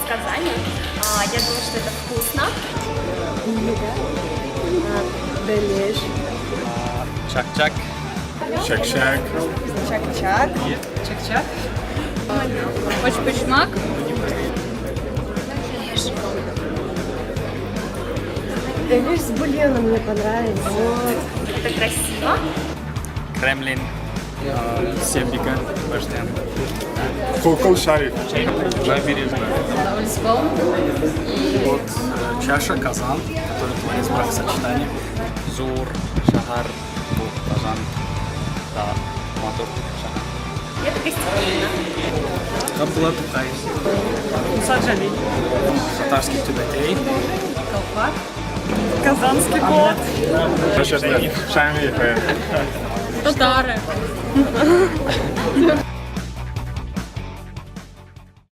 Казани. Я думаю, что это вкусно. Бәлеш. Чак-чак. Чак-чак. Чак-чак. Чак-чак. Өчпочмак. Бәлеш с бульоном мне понравился. Вот. Это красиво. Кремлин. Сөембикә башня. Кол Шәриф. Набережная. Ульском. Вот чаша, казан, который творец бракосочетания. Зур, шәһәр, бу Казан, да, матур шәһәр. Это гостеприимно. Габдулла Тукай. Муса Джалиль. Татарский түбәтәй. Калфак. Казанский кот. Шамиль. Татары.